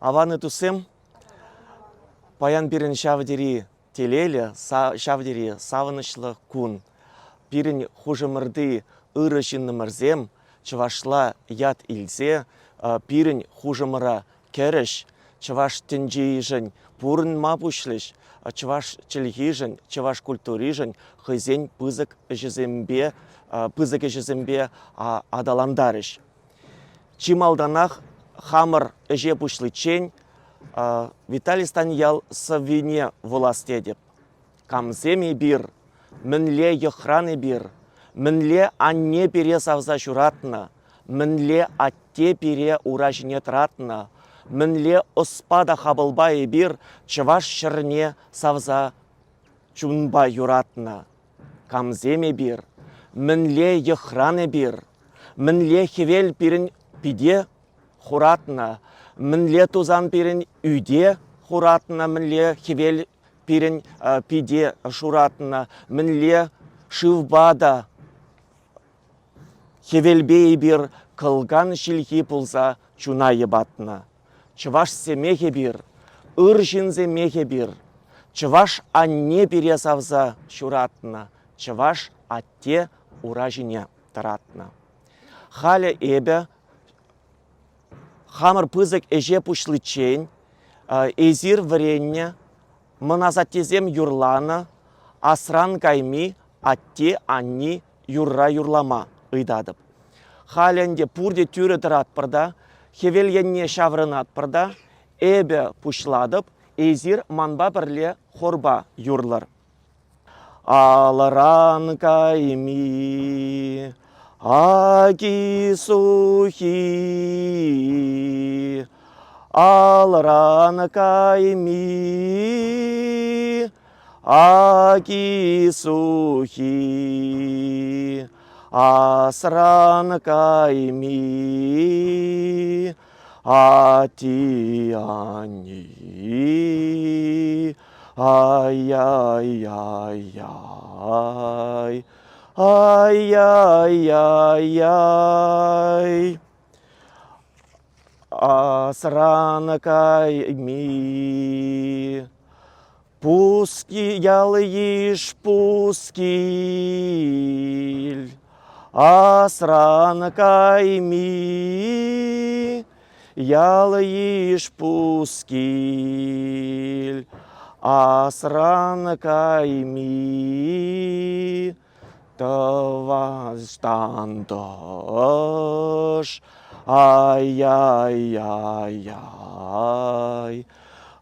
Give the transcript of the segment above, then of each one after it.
Аван туссем, паян пирӗн ҫав тери телейлӗ, ҫав тери савӑнӑҫлӑ кун. Пирӗн хушӑмӑрти ырӑ ҫыннӑмӑрсем чӑвашла ят илсе пирӗн хушӑмӑра кӗрӗҫ, чӑваш тӗнчийӗшӗн пурӑнма пуҫлӗҫ, чӑваш чӗлхишӗн, чӑваш культуришӗн хӑйсен пысӑк ӗҫӗсемпе пысӑк ӗҫӗсемпе аталантарӗҫ. Чи малтанах хамӑр ӗҫе пуҫличчен Виталий Станьял сӑввине вулас тетӗп. Камсем эпир, мӗнле йӑхран эпир, мӗнле анне пире савса ҫуратнӑ, мӗнле атте пире ура ҫине тӑратнӑ, мӗнле ӑспа та хапӑлпа эпир чӑваш ҫӗрне савса чунпа юратнӑ. Камсем эпир, мӗнле йӑхран эпир, мӗнле хӗвел пирӗн пите хуратнӑ, мӗнле тусан пирӗн ӳте хуратнӑ, мӗнле хӗвел пирӗн пите шуратнӑ, мӗнле шывпа та хӗвелпе эпир кӑлкан ҫилхи пулса чуна йӑпатнӑ. Чӑвашсемех эпир, ыр ҫынсемех эпир. Чӑваш анне пире савса ҫуратнӑ, чӑваш атте ура ҫине тӑратнӑ. Халӗ эпӗ хамӑр пысӑк ӗҫе пуҫличчен эсир вӗреннӗ, мӑн асаттесем юрланӑ Асран кайми атте-анни юрра юрлама ыйтатӑп. Халӗ ӗнтӗ пурте тӳрӗ тӑратпӑр та, хӗвел енне ҫаврӑнатпӑр та, эпӗ пуҫлатӑп, эсир манпа пӗрле хорпа юрлӑр. Алӑран кайми аки-сухи, алӑран кайми аки-сухи, асран кайми Ати-ани, ай-яй-яй-яй, ай-яй-яй-яй. Асран кайми. Пуски ял-йыш пускил, Асран кайми. Ял-йыш пускил, Асран кайми. Тӑваштан тӑш, ай-яй-яй-яй,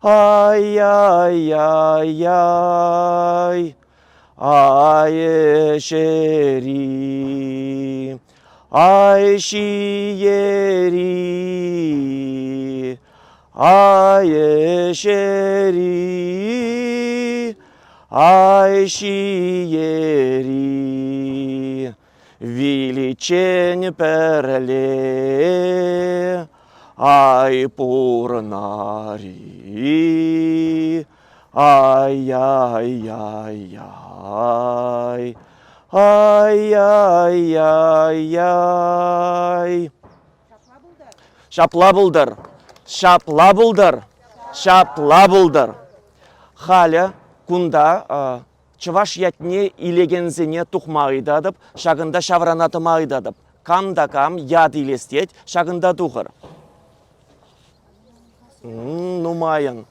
ай-яй-яй-яй, ай ӗҫери, ай ҫиери, ай ӗҫери, Ай ҫиери виличчен пӗрле, ай пурӑнари, ай-яй-яй-яй, ай-яй-яй-яй. Ҫапла пултӑр. Ҫапла пултӑр. Ҫапла пултӑр. Халӗ кунта чӑваш ятне илекенсене тухма ыйтатӑп, ҫакӑнта ҫаврана тӑма ыйтатӑп. Кам та кам ят илес тет, ҫакӑнта тухӑр. Нумайӑн.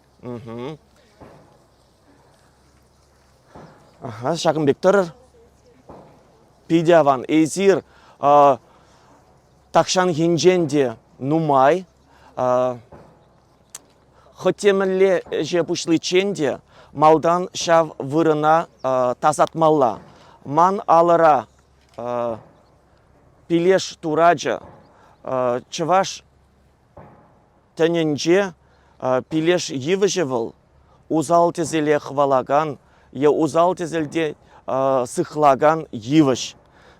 Ага, ҫакӑн пек тӑрӑр. Питӗ аван. Эсир тахҫанхинчен те нумай Хӑть те мӗнле ӗҫе пуҫличчен те малтан ҫав вырӑна тасатмалла. Ман алӑра пилеш турачӗ чӑваш тӗнӗнче пилеш йывӑҫӗ вӑл усал тӗселе хӑвалакан е усал тӗселте сыхлакан йывӑҫ.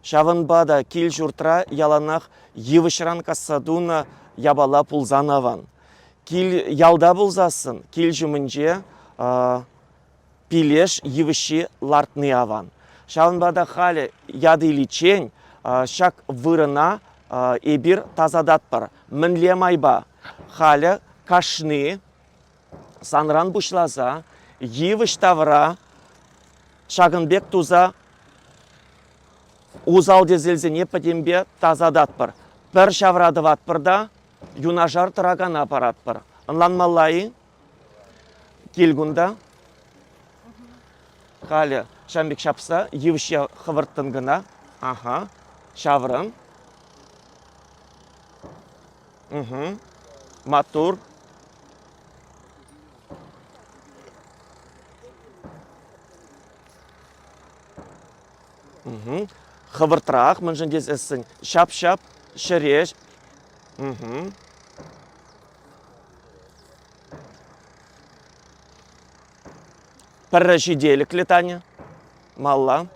Ҫавӑнпа та кил-ҫуртра яланах йывӑҫран касса тунӑ япала пулсан аван. Кил ялта пулсассӑн кил ҫумӗнче пилеш йывӑҫҫи лартни аван. Ҫавӑнпа та халӗ ят иличчен ҫак вырӑна эпир тасататпӑр. Мӗнле майпа? Халӗ. Кашни санран пуҫласа йывӑҫ тавра ҫакӑн пек туса усал тӗселсене пӗтӗмпе тасататпӑр. Пӗр ҫавра тӑватпӑр та юнашар тӑракана паратпӑр. Ӑнланмалла-и? Кил кунта. Халӗ ҫавӑн пек ҫапса йывӑҫ хӑвӑрттӑн кӑна. Аха. Ҫаврӑн. Угу. Маттур. Угу. Хӑвӑртрах, мӗншӗн тесессӗн ҫап-ҫап ҫӗре. Угу. Пӗрре ҫителӗклӗ, Таня. Малла.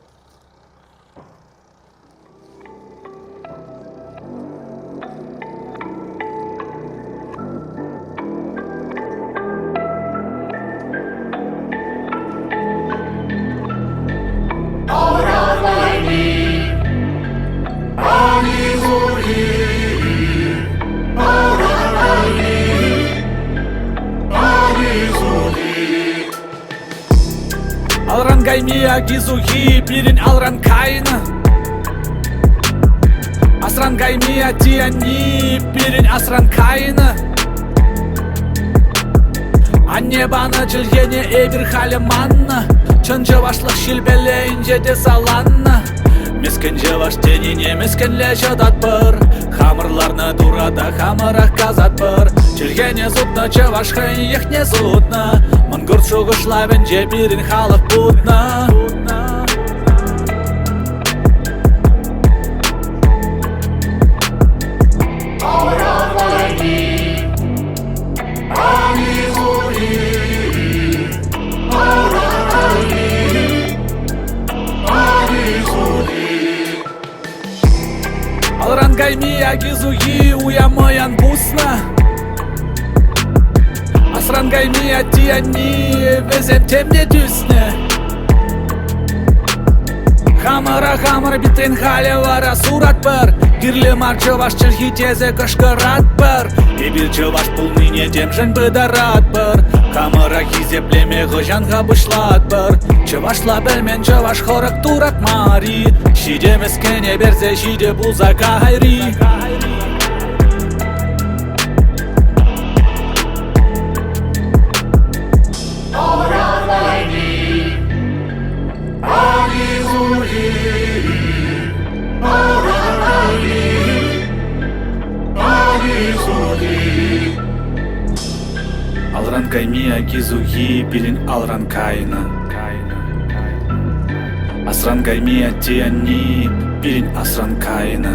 Алран кайми аки-сухи пирӗн алран кайнӑ. Асран кайми атти-анни пирӗн асран кайнӑ. Анне панӑ чӗлхене эпир халӗ маннӑ. Чӑн чӑвашлӑх ҫилпелле инҫете саланнӑ. Мӗскӗн чӑваш тенине мӗскӗнле ҫӑтатпӑр. Хамӑр ларнӑ турата хамӑрах касатпӑр. Чӗлхене сутнӑ чӑваш хӑйӗн йӑхне сутнӑ. Мӑнкӑрт шухӑшлавӗнче пирӗн халӑх путнӑ. Алран кайми аки-сухи уя мӑян пуснӑ. Асран кайми атти-анни вӗсем тем те тӳснӗ. Хамӑра хамӑр питрен халӗ вара суратпӑр. Кирлӗ мар чӑваш чӗлхи тесе кӑшкӑратпӑр. Эпир чӑваш пулнине темшӗн пытаратпӑр. Хамӑра хисеплеме хӑҫан-ха пуҫлатпӑр? Чӑвашла пӗлмен чӑваш хӑрӑк турат мар-и? Ҫитӗ мӗскӗне персе ҫитӗ пулса кайри. Алран кайми аки-сухи пирӗн алран кайнӑ. Асран кайми атте-анни пирӗн асран кайнӑ.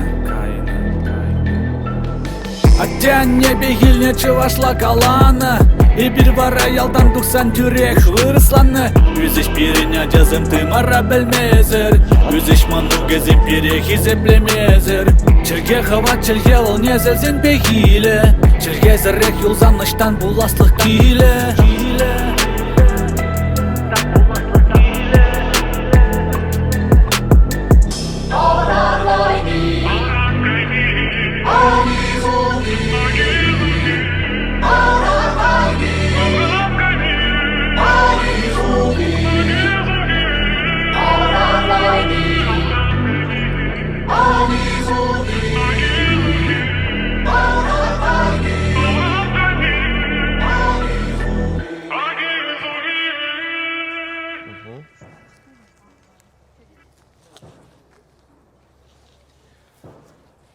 Атте-анне пехилне чӑвашла каланӑ, эпир вара ялтан тухсан тӳрех вырӑсланнӑ. Ӳсӗҫ пирӗн ачасем тымара пӗлмесӗр, ӳсӗҫ мӑнукӗсем пире хисеплемесӗр. Чӗлхе хӑват чӗлхе вӑл несӗлсен пехилӗ, чӗлхесӗрех юлсан ӑҫтан пуласлӑх килӗ?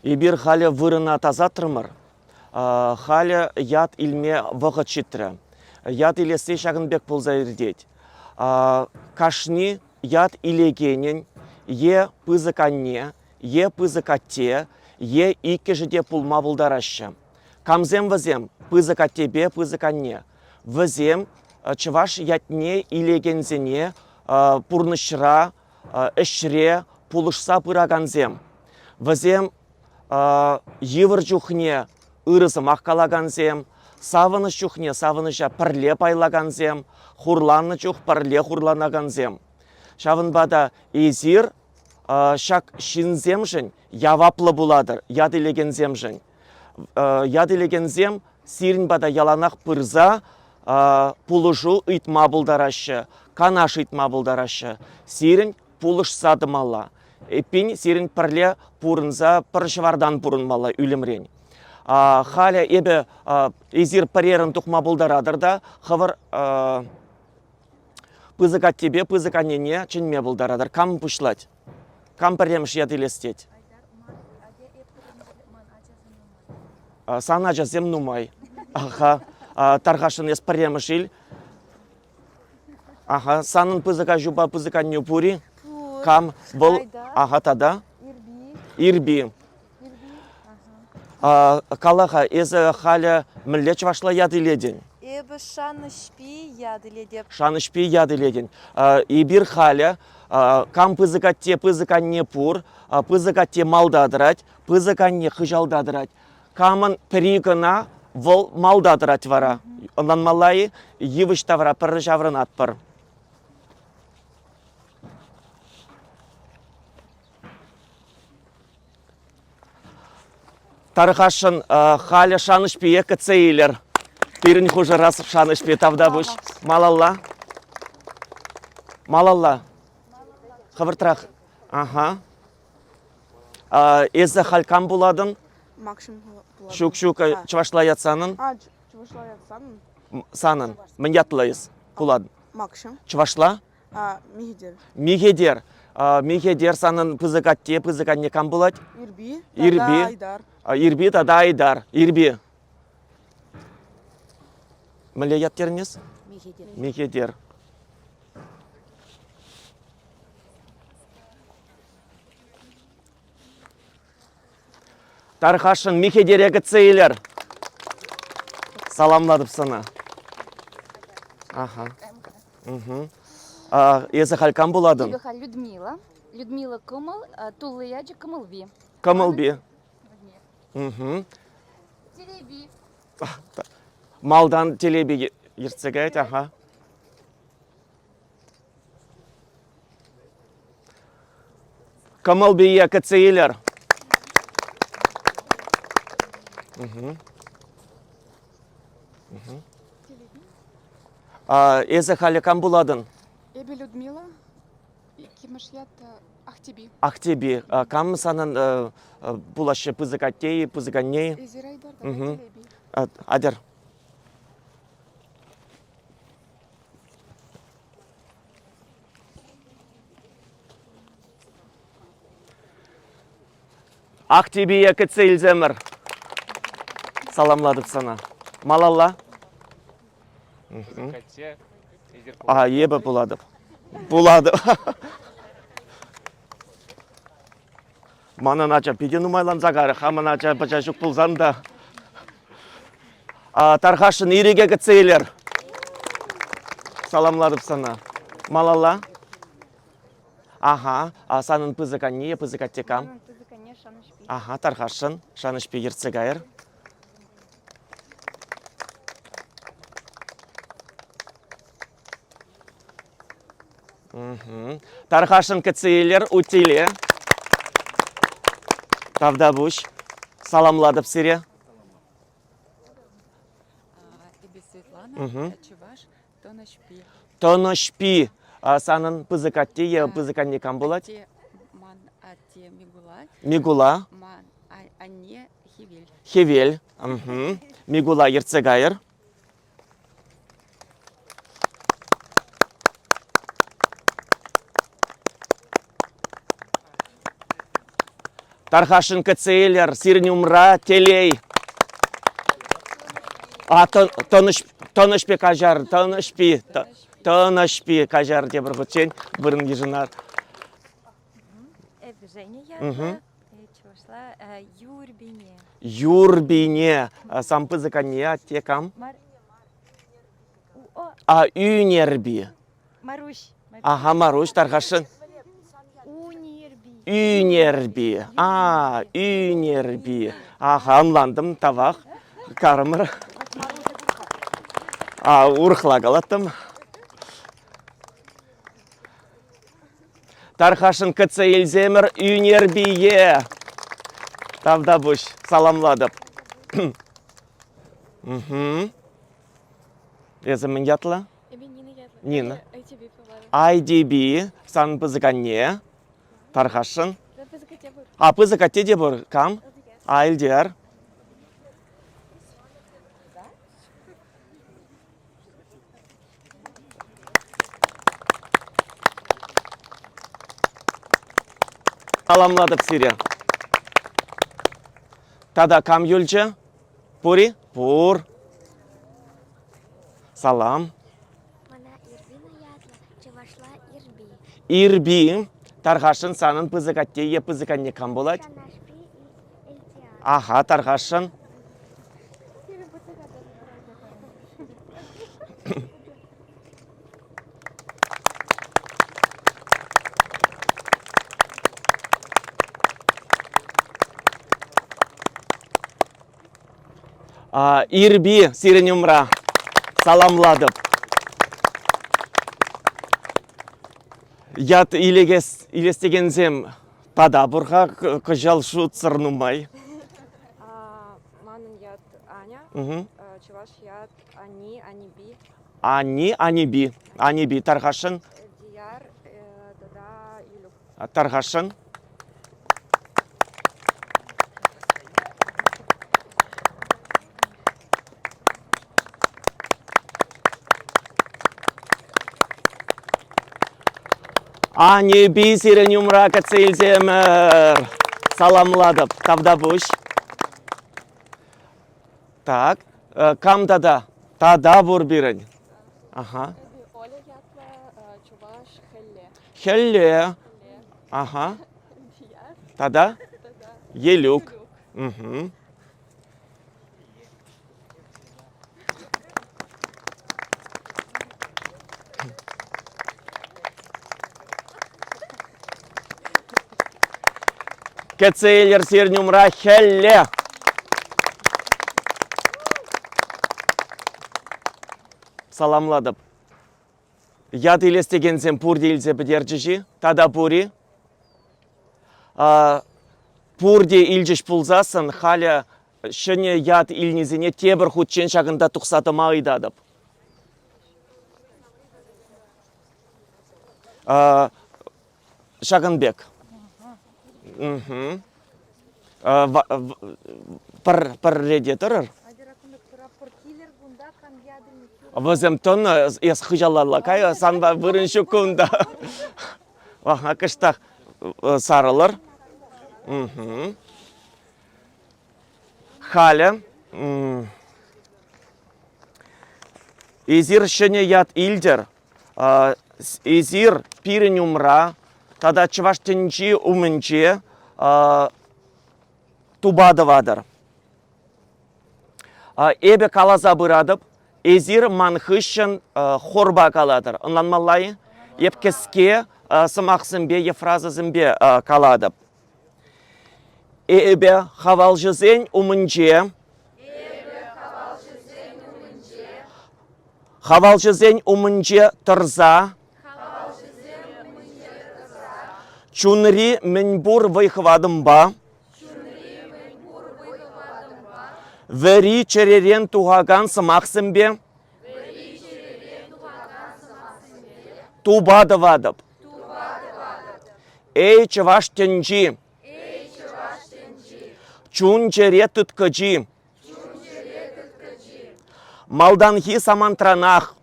Эпир халӗ вырӑна тасатрӑмӑр. Халӗ ят илме вӑхӑт ҫитрӗ. Ят илесси ҫакӑн пек пулса иртет. Кашни ят илекенӗн е пысӑк анне, е пысӑк атте, е иккӗшӗ те пулма пултараҫҫӗ. Камсем вӗсем? Пысӑк аттепе пысӑк анне. Вӗсем чӑваш ятне илекенсене пурнӑҫра, ӗҫре пулӑшса пыракансем. Вӗсем йывӑр чухне ырӑ сӑмах калакансем, савӑнӑҫ чухне савӑнӑҫа пӗрле пайлакансем, хурланнӑ чух пӗрле хурланакансем. Ҫавӑнпа та эсир ҫак ҫынсемшӗн яваплӑ пулатӑр, ят илекенсемшӗн. Ят илекенсем. сирӗн пата яланах пырса пулӑшу ыйтма пултараҫҫӗ, канаш ыйтма пултараҫҫӗ. Сирӗн пулӑшса тӑмалла. Эппин, сирӗн пӗрле пурӑнса пӗр ҫӑвартан пурӑнмалла ӳлӗмрен. Халӗ эпӗ эсир пӗрерӗн тухма пултаратӑр та хӑвӑр пысӑк аттепе пысӑк аннене чӗнме пултаратӑр. Кам пуҫлать? Кам пӗрремӗш ят илес тет? Сан ачасем нумай. Аха. Тархасшӑн эс пӗрремӗш ил. Аха, санӑн пысӑк аҫупа пысӑк аннӳ пур-и? Пур. Кам? Вӑл Айда. Аха тата? Ирби. Ирби. Ирби. Аха. Кала-ха, эсӗ халӗ мӗнле чӑвашла ят илетӗн? Эпӗ Шанӑҫпи ят илетӗп. Шанӑҫпи ят илетӗн. Эпир халӗ кам пысӑк атте, пысӑк анне пур, пысӑк атте малта тӑрать, пысӑк анне хыҫалта тӑрать. Камӑн пӗри кӑна вӑл малта тӑрать вара. Ӑнланмалла-и? Йывӑҫ тавра пӗрре ҫаврӑнатпӑр. Тархасшӑн халӗ шанӑҫпие кӗтсе илӗр. Пирӗн хушӑра шанӑҫпи тавтапуҫ. Малалла. Малалла. Хӑвӑртрах. Аха. Эсӗ халь кам пулатӑн? Максим пулатӑн. Ҫук, ҫук, чӑвашла ят санӑн? А, чӑвашла ят санӑн? Санӑн. Мӗн ятлӑ эс пулатӑн? Максим. Чӑвашла? А, Михетер. Михетер. Михетер санӑн пысӑк атте, пысӑк анне кам пулать? Ирби. Ирби. Тата Айдар. Ирби тата Айдар. Ирби. Мӗнле ят терӗн эс? Михетер. Михетер. Тархасшӑн Михетере кӗтсе илер. Саламлатӑп сана. Аха. Угу. А, эсӗ халь кам пулатӑн? Эпӗ халь Людмила. Людмила Кӑмӑл, тулли ячӗ Кӑмӑлпи. Кӑмӑлпи. Угу. Телейпи. Малтан телейпи ертсе каять, аха. Кӑмӑл-пие кӗтсе илӗр. Эсӗ халӗ кам пулатӑн? Эпӗ Людмила, иккӗмӗш ят Ахтеби. Ахтеби. Кам санӑн пулаҫҫӗ пысӑк атте-и, пысӑк анне-и? Эсир Айдар тата Телейпи. Атьӑр. Ахтибие кӗтсе илсемӗр. Саламлатӑп сана. Малалла. А, эпӗ пулатӑп. Пулатӑп. Манӑн ача питӗ нумайланса карӗ. Хамӑн ача пӑча ҫук пулсан та. Тархасшӑн ирӗке кӗтсе илер. Саламлатӑп сана. Малалла. Аха, а санӑн пысӑк анне е пысӑк атте кам? Манӑн пысӑк анне Шанӑҫпи. Аха, тархасшӑн. Шанӑҫпи ертсе кайӑр. Тархасшӑн кӗтсе илер утиле. Тавтапуҫ. Саламлатӑп сире. Эпӗ Светлана, чӑваш Тӑнӑҫпи. Тӑнӑҫпи. Санӑн пысӑк атте е пысӑк анне кам пулать? Атте, ман атте Микула. Микула. Ман анне Хӗвел. Хӗвел. Микула ертсе кайӑр. Тархасшӑн кӗтсе илӗр, сирӗн умра телей. А тӑнӑҫ, тӑнӑҫпе каҫар, тӑнӑҫпи, тӑнӑҫпи каҫар тепӗр хутчен вырӑн йышӑнар. Эпӗ Женя ятлӑ, чӑвашла Юрбине. Юрбине. Сам пысӑк анне, атте кам? А, ӳнерпи. Маруҫ. Аха, Маруҫ, тархасшӑн. Унерби. Ӳнерпи. А, ӳнерпи. Аха, ӑнлантӑм, тавах. Карӑмӑр. А, урӑхла калаттӑм. Тархасшӑн кӗтсе илсемӗр ӳнерпие. Тавтапуҫ, саламлатӑп. Мхм. Эсӗ мӗн ятлӑ? Эпӗ Нина ятлӑ. Нина. ITB пулатӑп. IDB, сан пысӑк анне. Тархасшӑн. Пысӑк атте пур. А пысӑк атте те пур. Кам? А, Элтияр. Саламлатӑп сире. Тата кам юлчӗ? Пур-и? Пур. Салам. Мана Ирбина ятлӑ, чӑвашла Ирби. Ирби. Тархасшӑн санӑн пысӑк атте е пысӑк анне кам пулать? Шанашпи Элтиар. Аха, тархасшӑн. Ирби сирӗн умра саламлатӑп. Ят илекес, илес текенсем тата пур-ха, кӑҫал шутсӑр нумай. Манӑн ят Аня, чӑваш ят Ани, Аниби. Ани, Аниби. Аниби тархасшӑн. Дияр тата Юлюк. Тархасшӑн. Анепи сирӗн умра кӗтсе илсемӗр. Саламлатӑп. Тавтапуҫ. Так, кам тата? Тата пур пирӗн. Ага. Оля ятлӑ, чӑваш хӗлле. Хӗлле. Ага. Тата? Елюк. Угу. Кӗтсе илӗр сирӗн умра хӗлле. Саламлатӑп. Ят илес текенсем пурте илсе пӗтерчӗҫ-и? Тата пур-и? Пурте илчӗҫ пулсассӑн халӗ ҫӗнӗ ят илнисене тепӗр хутчен ҫакӑнта тухса тӑма ыйтатӑп. Ҫакӑн пек. Пӗр, пӗрре те тӑрӑр. Вӗсем тӑнӑ, эс хыҫалалла кай, санпа вырӑн ҫук кунта. Аха, кӑштах сарӑлӑр. Халӗ эсир ҫӗнӗ ят илтӗр. Эсир пирӗн умра тата чӑваш тӗнчи умӗнче тупа тӑватӑр. Эпӗ каласа пыратӑп, эсир ман хыҫҫӑн хорпа калатӑр. Ӑнланмалла-и? Эп кӗске сӑмахсемпе е фразӑсемпе калатӑп. Эпӗ хавалҫӑсен умӗнче Хавалҫӑсен умӗнче тӑрса чунри мӗнпур вӑй-хӑватӑмпа вӗри чӗререн тухакан сӑмахсемпе тупа тӑватӑп. Эй, чӑваш тӗнчи! Чун-чӗре тыткӑчи! Малтанхи самантранах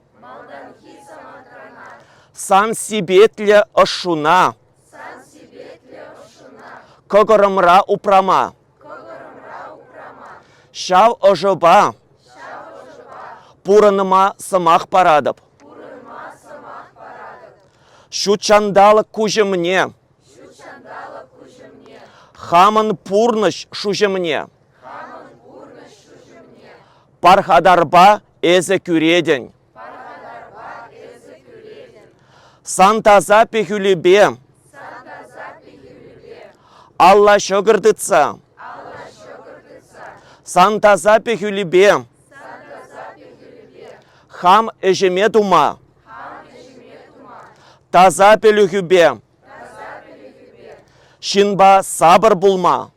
сан сипетлӗ ӑшшуна кӑкӑрӑмра упрама ҫав ӑшӑпа пурӑнма сӑмах паратӑп. Ҫут ҫанталӑк куҫӑмне хамӑн пурнӑҫ шуҫӑмне Пархатарпа эсӗ кӳретӗн. Сан таса пехӳлӳпе алла ҫӑкӑр тытса сан таса пехӳлӳпе хам ӗҫӗме тума таса пӗлӳхӳпе Ҫынпа сапӑр пулма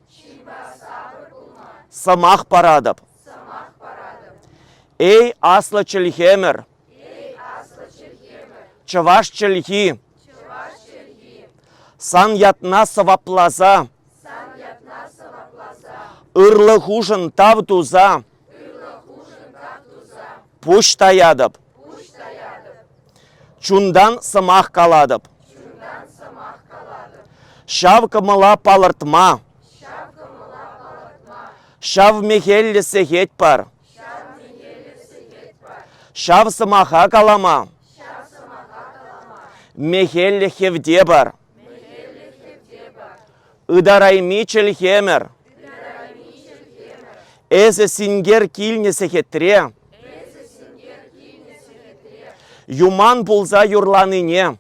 сӑмах паратӑп. Эй, аслӑ чӗлхемӗр! Чӑваш чӗлхи! Сан ятна сӑвапласа! Ырлӑхушӑн тав туса! Пуҫ таятӑп! Чунтан сӑмах калатӑп. Ҫав кӑмӑла палӑртма. Ҫав мехеллӗ сехет пар. Ҫав сӑмаха калама. Мехеллӗ хевте пар. Ытарайми чӗлхемӗр. Эсӗ синкер килнӗ сехетре. Юман пулса юрланине.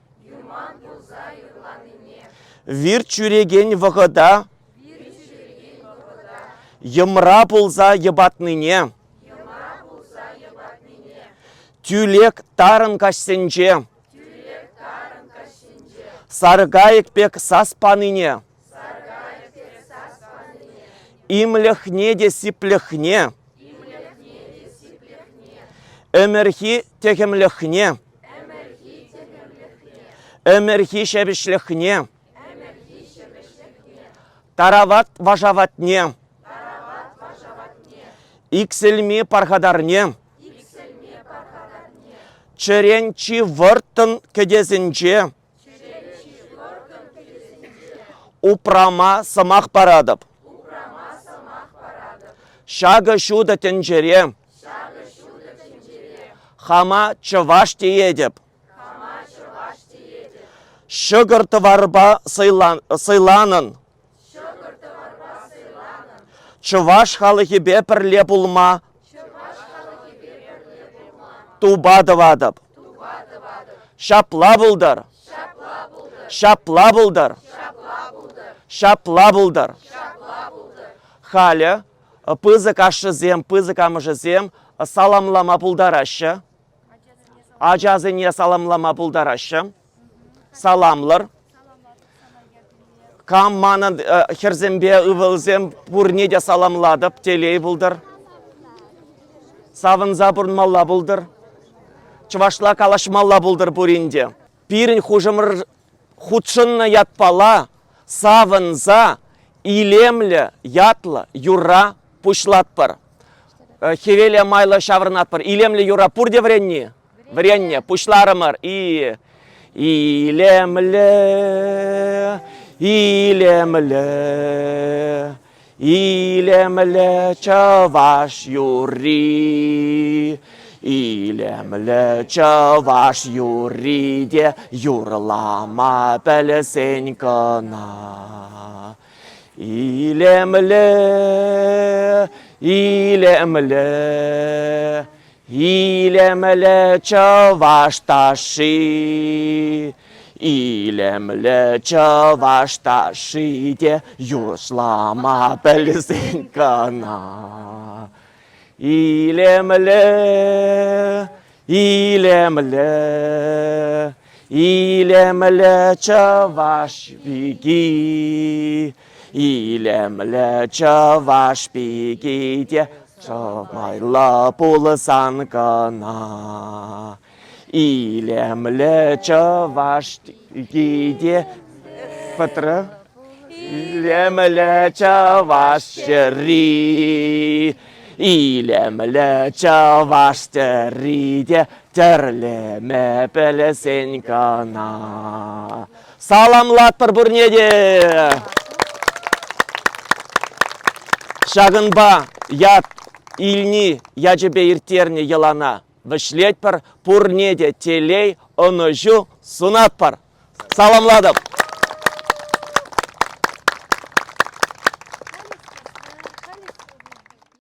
Вирт ҫӳрекен вӑхӑта. Йӑмра пулса йӑпатнине. Тӳлек тарӑн каҫсенче. Саркайӑк пек сас панине. Имлӗхне те сиплӗхне. Ӗмӗрхи тӗхӗмлӗхне. Ӗмӗрхи ҫепӗҫлӗхне. Тарават вашаватне. Иксӗлми пархатарне. Чӗрен чи вӑрттӑн кӗтесӗнче упрама сӑмах паратӑп. Ҫакӑ ҫутӑ тӗнчере хама чӑваш теетӗп. Ҫӑкӑр-тӑварпа сӑйланӑн Чӑваш халӑхӗпе пӗрле пулма тупа тӑватӑп. Ҫапла пултӑр. Ҫапла пултӑр. Ҫапла пултӑр. Халӗ пысӑк ашшӗсем, пысӑк амӑшӗсем саламлама пултараҫҫӗ. Ачасене саламлама пултараҫҫӗ. Саламлӑр. Кам манӑн хӗрсемпе ывӑлсем пурне те саламлатӑп, телей пултӑр. Савӑнса пурӑнмалла пултӑр. Чӑвашла калаҫмалла пултӑр пурин те. Пирӗн хушӑмӑр хутшӑннӑ ятпала савӑнса илемлӗ ятлӑ юрра пуҫлатпӑр. Хӗвеле майлӑ ҫаврӑнатпӑр. Илемлӗ юрра пурте вӗренни? Вӗреннӗ, пуҫларӑмӑр. И илемлӗ, илемлӗ, илемлӗ чӑваш юрри. Илемлӗ чӑваш юрри те юрлама пӗлсен кӑна. Илемлӗ, илемлӗ, Илемлӗ чӑваш ташши, илемлӗ чӑваш ташши те юрлама пӗлсен кӑна. Илемлӗ, илемлӗ, илемлӗ чӑваш пики, Илемлӗ чӑваш пики те майлӑ пулсан кӑна. Илемлӗ чӑваш пики те пӗтрӗ. Илемлӗ чӑваш ҫӗрри, илемлӗ чӑваш тӗрри те тӗрлеме пӗлсен кӑна. Саламлатпӑр пурне те! Ҫакӑнпа ят илни ячӗпе ирттернӗ йӑлана вӗҫлетпӗр. Пурне те телей, ӑнӑҫу сунатпӑр. Саламлатӑп!